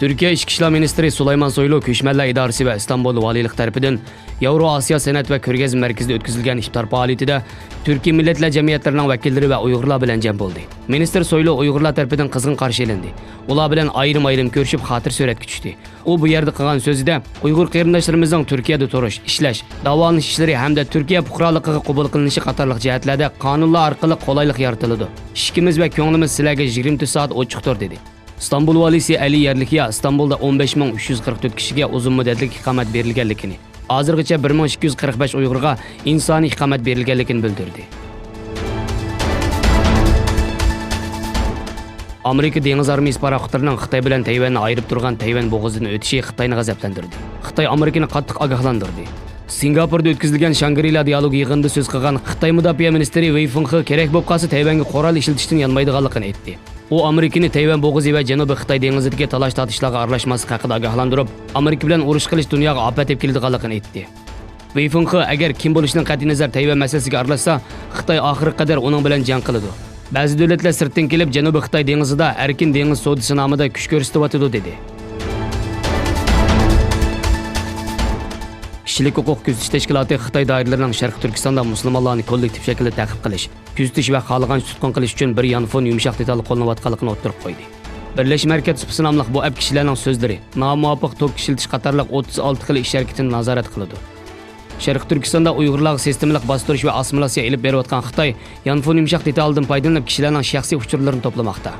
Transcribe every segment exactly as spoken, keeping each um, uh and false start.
تۈركىيە ئىچكى ئىشلار مىنىستىرى سۇلايمان سويلۇ كۆچمەنلەر ئىدارىسى ۋە ئىستانبۇل ۋالىيلىقى تەرىپىدىن ياۋرو ئاسىيا سەنئەت ۋە كۆرگەزمە مەركىزىدە ئۆتكۈزۈلگەن ئىپتار پائالىيىتىدە تۈركىي مىللەتلەر جەمئىيەتلىرىنىڭ ۋەكىللىرى ۋە ئۇيغۇرلار بىلەن جەم بولدى. مىنىستىر سويلۇ ئۇيغۇرلار تەرىپىدىن قىزغىن قارشى ئېلىندى. ئۇلار بىلەن ئايرىم-ئايرىم كۆرۈشۈپ، خاتىرە سۈرەتكە چۈشتى. ئۇ بۇ يەردە قىلغان سۆزىدە، ئۇيغۇر قېرىنداشلىرىمىزنىڭ تۈركىيەدە تۇرۇش، ئىشلەش، داۋالىنىش ئىشلىرى ھەمدە تۈركىيە پۇقرالىقىغا قوبۇل قىلىنىشى قاتارلىق جەھەتلەردە قانۇنلار ئارقىلىق قولايلىق يارىتىلىدۇ. ئىشىكىمىز ۋە كۆڭلىمىز سىلەرگە يىگىرمە تۆت سائەت ئوچۇقتۇر، دېدى. ئىستانبۇل ۋالىيسى ئەلى يەرلىكيا ئىستانبۇلدا ئون بەش مىڭ ئۈچ يۈز قىرىق تۆت كىشىگە ئۇزۇن مۇددەتلىك ئىقامەت بېرىلگەنلىكىنى، ھازىرغىچە بىر مىڭ ئىككى يۈز قىرىق بەش ئۇيغۇرغا ئىنسانىي ئىقامەت بېرىلگەنلىكىنى بىلدۈردى. ئامېرىكا دېڭىز ئارمىيىسى پاراخوتلىرىنىڭ خىتاي بىلەن تەيۋەننى ئايرىپ تۇرغان تەيۋەن بوغۇزىدىن ئۆتۈشى خىتاينى غەزەپلەندۈردى. خىتاي ئامېرىكىنى قاتتىق ئاگاھلاندۇردى. سىنگاپوردا ئۆتكۈزۈلگەن شاڭگرىلا دىئالوگى يىغىنىدا سۆز قىلغان خىتاي مۇداپىئە مىنىستىرى ۋېي فېڭخې كېرەك بولۇپ قالسا تەيۋەنگە قورال ئىشلىتىشتىن يانمايدىغانلىقىنى ئېيتتى. ئۇ ئامېرىكىنى تەيۋەن بوغۇزى ۋە جەنۇبىي خىتاي دېڭىزىدىكى تالاش-تارتىشلارغا ئارىلاشماسلىق ھەققىدە ئاگاھلاندۇرۇپ، ئامېرىكا بىلەن ئۇرۇش قىلىش دۇنياغا ئاپەت ئېلىپ كېلىدىغانلىقىنى ئېيتتى. ۋېي فېڭخې ئەگەر كىم بولۇشىدىن قەتئىينەزەر تەيۋەن مەسىلىسىگە ئارىلاشسا، خىتاي ئاخىرغا قەدەر ئۇنىڭ بىلەن جەڭ قىلىدۇ. بەزى دۆلەتلەر سىرتتىن كېلىپ جەنۇبىي خىتاي دېڭىزىدا ئەركىن دېڭىز سودىسى نامىدا كۈچ كۆرسىتىۋاتىدۇ، دېدى. كىشىلىك ھوقۇق كۆزىتىش تەشكىلاتى خىتاي دائىرىلىرىنىڭ شەرقىي تۈركىستاندا مۇسۇلمانلارنى كوللېكتىپ شەكىلدە تەقىپ قىلىش، كۆزىتىش ۋە خالىغانچە تۇتقۇن قىلىش ئۈچۈن بىر يانفون يۇمشاق دېتال قوللىنىۋاتقانلىقىنى ئوتتۇرىغا قويدى. بىرلەشمە ھەرىكەت سۇپىسى ناملىق بۇ ئەپ كىشىلەرنىڭ سۆزلىرى، نامۇۋاپىق توك ئىشلىتىش قاتارلىق ئوتتۇز ئالتە خىل ئىش ھەرىكىتىنى نازارەت قىلىدۇ. شەرقىي تۈركىستاندا ئۇيغۇرلارغا سىستېمىلىق باستۇرۇش ۋە ئاسسىمىلياتسىيە ئېلىپ بېرىۋاتقان خىتاي يانفون يۇمشاق دېتالىدىن پايدىلىنىپ، كىشىلەرنىڭ شەخسىي ئۇچۇرلىرىنى توپلىماقتا.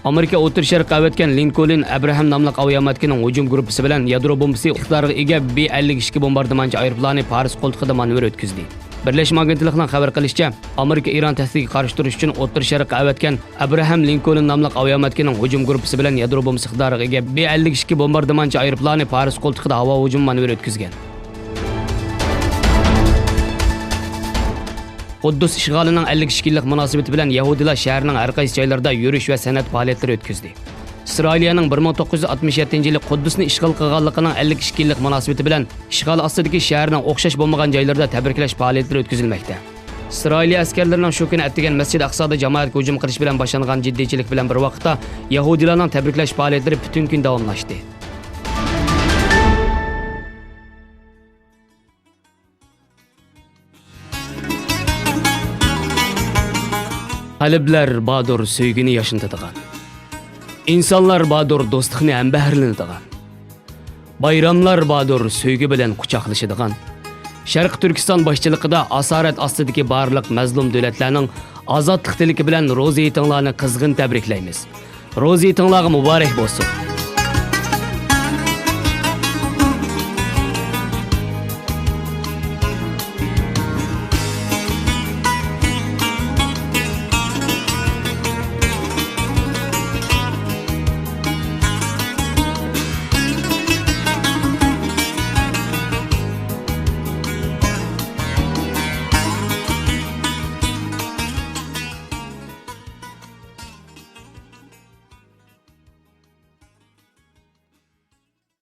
ئامېرىكا ئوتتۇرا شەرققە ئەۋەتكەن لىنكولن ئەبراھام ناملىق ئاۋىئاماتكىنىڭ ھۇجۇم گۇرۇپپىسى بىلەن يادرو بومبىسى ئىقتىدارىغا ئىگە بى ئەللىك ئىككى بومباردىمانچى ئايروپىلانى پارس قولتۇقىدا مانېۋىر ئۆتكۈزدى. بىرلەشمە ئاگېنتلىقىنىڭ خەۋەر قىلىشىچە، ئامېرىكا ئىران تەھدىتىگە قارشى تۇرۇش ئۈچۈن ئوتتۇرا شەرققە ئەۋەتكەن ئەبراھام لىنكولن ناملىق ئاۋىئاماتكىنىڭ ھۇجۇم گۇرۇپپىسى بىلەن يادرو بومبىسى ئىقتىدارىغا ئىگە بى ئەللىك ئىككى بومباردىمانچى ئايروپىلانى پارس قولتۇقىدا ھاۋا ھۇجۇمى مانېۋىرى ئۆتكۈزگەن. قۇددۇس ئىشغالىنىڭ ئەللىك ئىككى يىللىق مۇناسىۋىتى بىلەن يەھۇدىيلار شەھەرنىڭ ھەر قايسى جايلىرىدا يۈرۈش ۋە سەنئەت پائالىيەتلىرى ئۆتكۈزدى. ئىسرائىلىيەنىڭ بىر مىڭ توققۇز يۈز ئاتمىش يەتتىنچى يىلى قۇددۇسنى ئىشغال قىلغانلىقىنىڭ ئەللىك ئىككى يىللىق مۇناسىۋىتى بىلەن ئىشغال ئاستىدىكى شەھەرنىڭ ئوخشاش بولمىغان جايلىرىدا تەبرىكلەش پائالىيەتلىرى ئۆتكۈزۈلمەكتە. ئىسرائىلىيە ئەسكەرلىرىنىڭ شۇ كۈنى ئەتىگەن مەسچىت ئەقسادا جامائەتكە ھۇجۇم قىلىش بىلەن باشلانغان جىددىيچىلىك بىلەن بىر ۋاقىتتا، يەھۇدىيلارنىڭ تەبرىكلەش پائالىيەتلىرى پۈتۈن كۈن داۋاملاشتى. قەلبلەر باردۇر سۆيگۈنى ياشنىتىدىغان. ئىنسانلار باردۇر دوستلۇقنى ھەمبەھىرلىنىدىغان. بايراملار باردۇر سۆيگۈ بىلەن قۇچاقلىشىدىغان. شەرقىي تۈركىستان باشچىلىقىدا ئاسارەت ئاستىدىكى بارلىق مەزلۇم دۆلەتلەرنىڭ ئازادلىق تىلىكى بىلەن روزى ھېيتىڭلارنى قىزغىن تەبرىكلەيمىز. روزى ھېيتىڭلارغا مۇبارەك بولسۇن!